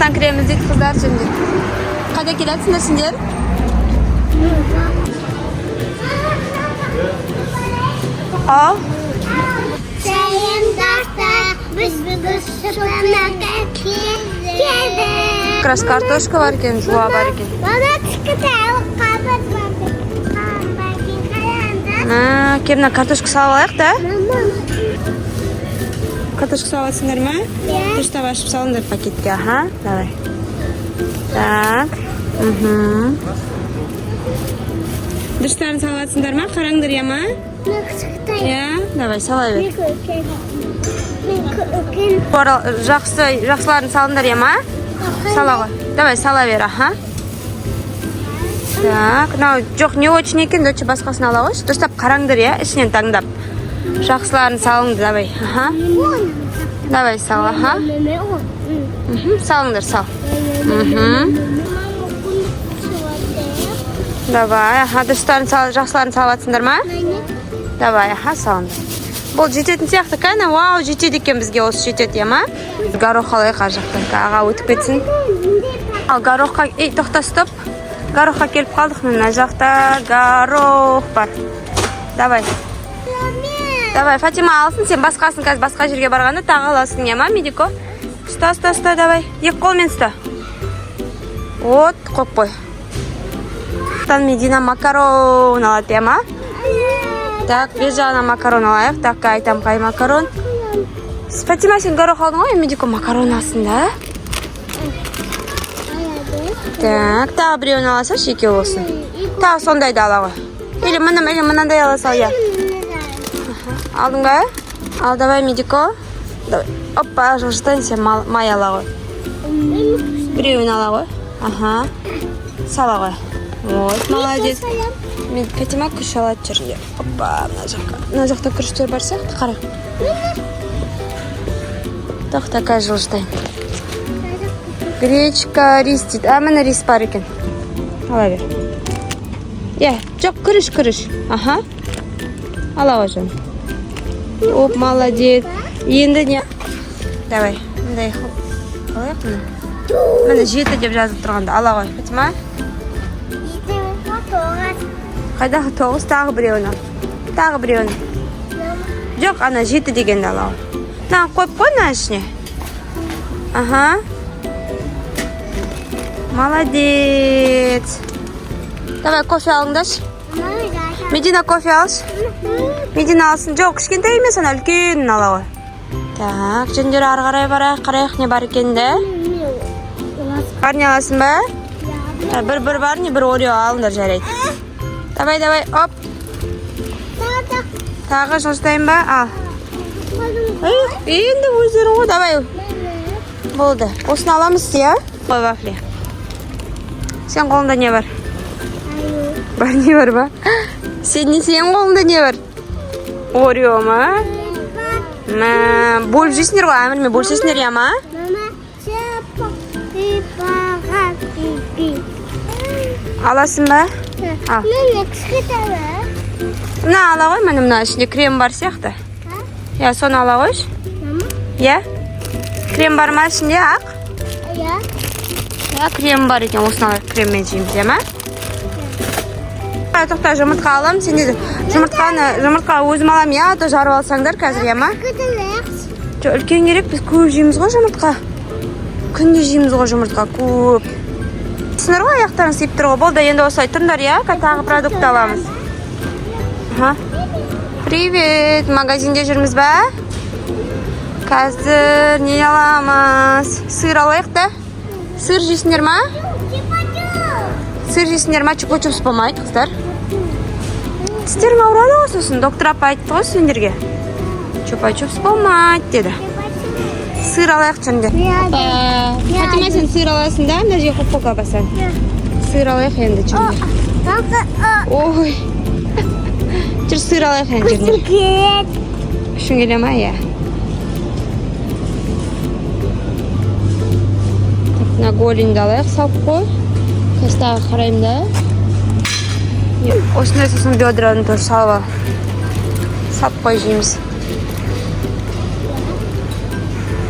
Жақтан кіреміз дейді қыздар. Жүріңдер. Қайда келе жатсыңдар сендер? Ал. Сәлем, достар! Біз бүгін супермаркетке келдік. Как раз картошка бар екен, жуа бар екен. Бана кішкентай қабат бар. Қараңдар. А, кел, мына картошка салып алайық та. Мама. Картошка салып алсыңдар ма? Иә. Дұрыстап ашып салыңдар пакетке, аха. Давай. Так. Мхм. Дұрыстарын салып алсыңдар ма? Қараңдар, иә ма? Мен кішкентай. Иә, давай сала бер. Мен үлкен. Мен үлкен. Жақсы, жақсыларын салыңдар, иә ма? Сала ғой. Давай, сала бер, аха. Так, мынау жоқ, не очень екен, лучше басқасын ала қойшы. Дұрыстап қараңдар, иә, ішінен таңдап. Жақсыларын салыңдар, давай. Аха. Давай сал, аха. Мхм, салыңдар, сал. Мхм. Давай, аха, дұрыстарын сал, жақсыларын салып жатсыңдар ма? Давай, аха, салыңдар. Бұл жететін сияқты, кәні, вау, жетеді екен бізге, осы жетеді, иә ма? Горох алайық ар жақтан, аға өтіп кетсін. Ал горохқа, ей, тоқта, стоп. Горохқа келіп қалдық, мына жақта горох бар. Давай. Давай, Фатима алсын, сен басқасын қазір басқа жерге барғанда тағы аласың, иә ма, Медико? Ұста, ұста, ұста, давай. Екі қолмен ұста. Вот, қойып қой. Медина макарон алады, иә ма? Так, бер жағынан макарон алайық. Так, айтам қай макарон. Фатима, сен горох алдың ғой, Медико макарон алсын да. Так, тағы біреуін ала салшы, екеу болсын. Тағы сондайды ала ғой. Или міне, или мынандай ала сал, иә. Алдың ба? Ал, давай, Медико. Давай. Опа, жылжытайын, сен май ала ғой. Біреуін ала ғой. Аха. Сала ғой. Вот, молодец. Мен Фатима күріш алады жүрінде. Опа, мына жаққа. Мына жақта күріштер бар сияқты, қара. Тоқта, қазір жылжытайын. Гречка, рис дейді. А, міне рис бар екен. Ала бер. Иә, жоқ, күріш, күріш. Аха. Ала ғой, жаным. Оп, молодец. Енді не? Давай, мындай алайық міне. Міне 7 деп жазып тұрғанда ала ғой. Фатима? Қайдағы 9, тағы біреуін ал. Тағы біреуін. Жоқ, ана 7 дегенді ала ғой. Мынаны қойып қой мына ішіне. Аха. Молодец. Давай кофе алыңдаршы. Медина, кофе алшы. Медина алсын. Жоқ, кішкентай емес, ана үлкенін ала ғой. Так, жөндер, ары қарай барайық, қарайық не бар екен да. Барни аласың ба? Бір бір барни, бір Орео алыңдар, жарайды. Давай, давай, оп. Тағы жылжытайын ба? Ал. Эй, енді өздерің ғой, давай. Болды. Осыны аламыз, иә? Қой вафли. Сен қолыңда не бар? Бар не бар ба? Сен не, сенің қолыңда не бар? Орео ма? Мә, бөліп жейсіңдер ғой, Әмірмен бөлісесіңдер, иә ма? Мама, би. Аласың ба? Ал. Міне кішкентай. Мына ала ғой, міне мына ішінде крем бар сияқты. Иә, соны ала қойшы. Мама. Иә? Крем бар ма ішінде, ақ? Иә. Иә, крем бар екен, осыны алайық, креммен жейміз, иә ма? А, тоқта, жұмыртқа аламын, сен де жұмыртқаны, жұмыртқа өзім аламын, иә, а то жарып алсаңдар қазір, иә ма? Жоқ, үлкен керек, біз көп жейміз ғой жұмыртқа. Күнде жейміз ғой жұмыртқа, көп. Түсіңдер ғой, аяқтарың сиіп тұр ғой. Болды, енді осылай тұрыңдар, иә, тағы продукт аламыз. Аха. Привет, магазинде жүрміз ба? Қазір не аламыз? Сыр алайық та. Сыр жейсіңдер ма? Сыр жейсіңдер ма? Чупа-чупс болмайды, қыздар. Тістерің ауырады ғой сосын. Доктор апа айтты ғой сендерге. Чупа-чупс болмайды деді. Сыр алайық, жүріңдер. Фатима, сен сыр аласың да, мына жерге қойып қой колбасаны. Сыр алайық енді, жүріңдер. Ой. Жүр, сыр алайық енді, жүріңдер. Күшің келе ма, иә? Так, мына голеньді алайық, салып қой. Қазір тағы қараймын да. Осындай, сосын бедраны тоже салып ал. Салып қой, жейміз.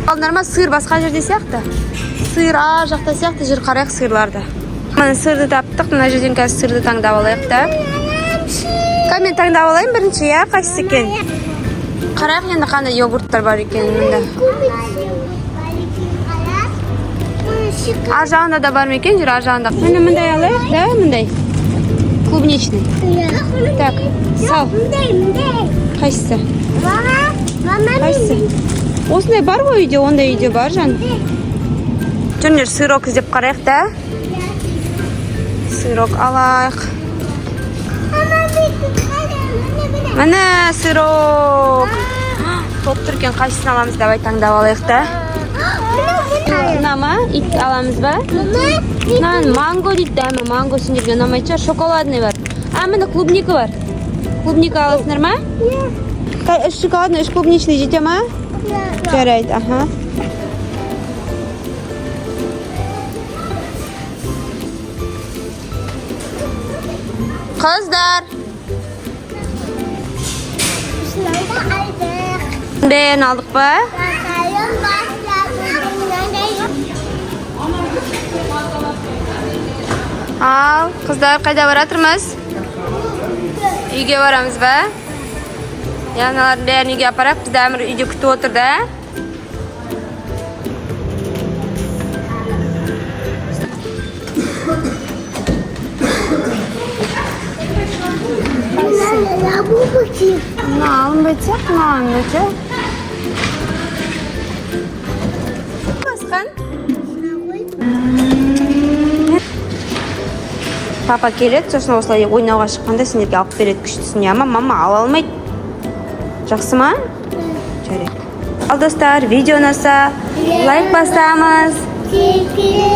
Алдыңдар ма, сыр басқа жерде сияқты. Сиыр ар жақта сияқты, жүр, қарайық сиырларды. Міне, сырды таптық. Мына жерден қазір сырды таңдап алайық та. Кәне, мен таңдап алайын бірінші, иә, қайсысы екен. Қарайық енді, қандай йогурттар бар екенін мында. Ар жағында да бар ма екен? Жүр, ар жағында. Міне, мындай алайық да, мындай клубничный. Так, сал. Мындай, мындай. Қайсысы? Мама, мама. Қайсысы? Осындай бар ғой үйде, ондай үйде бар, жан. Жүріңдер, сырок іздеп қарайық та, сырок алайық. Міне, сырок толып тұр екен. Қайсысын аламыз? Давай, таңдап алайық та. Мына ма? Ит аламыз ба? Мынаны манго дейді, дәмі манго сендерге ұнамайтын шығар. Шоколадный бар. А, міне, клубника бар. Клубника аласыңдар ма? Үш шоколадный, үш клубничный жете ма? Жарайды, аха. Қыздар, бәрін алдық па? Ал, қыздар, қайда баратырмыз? Үйге барамыз ба? Иә, мыналардың бәрін үйге апарайық. Бізді Әмір үйде күтіп отыр да. Мына алынбайтын сияқты маған өте. Басқан. Папа келеді, сосын осылай ойнауға шыққанда сендерге алып береді күштісін, иә ма? Мама ала алмайды. Жақсы ма? Жарайды. Ал, достар, видео ұнаса, лайк басамыз. Текіле.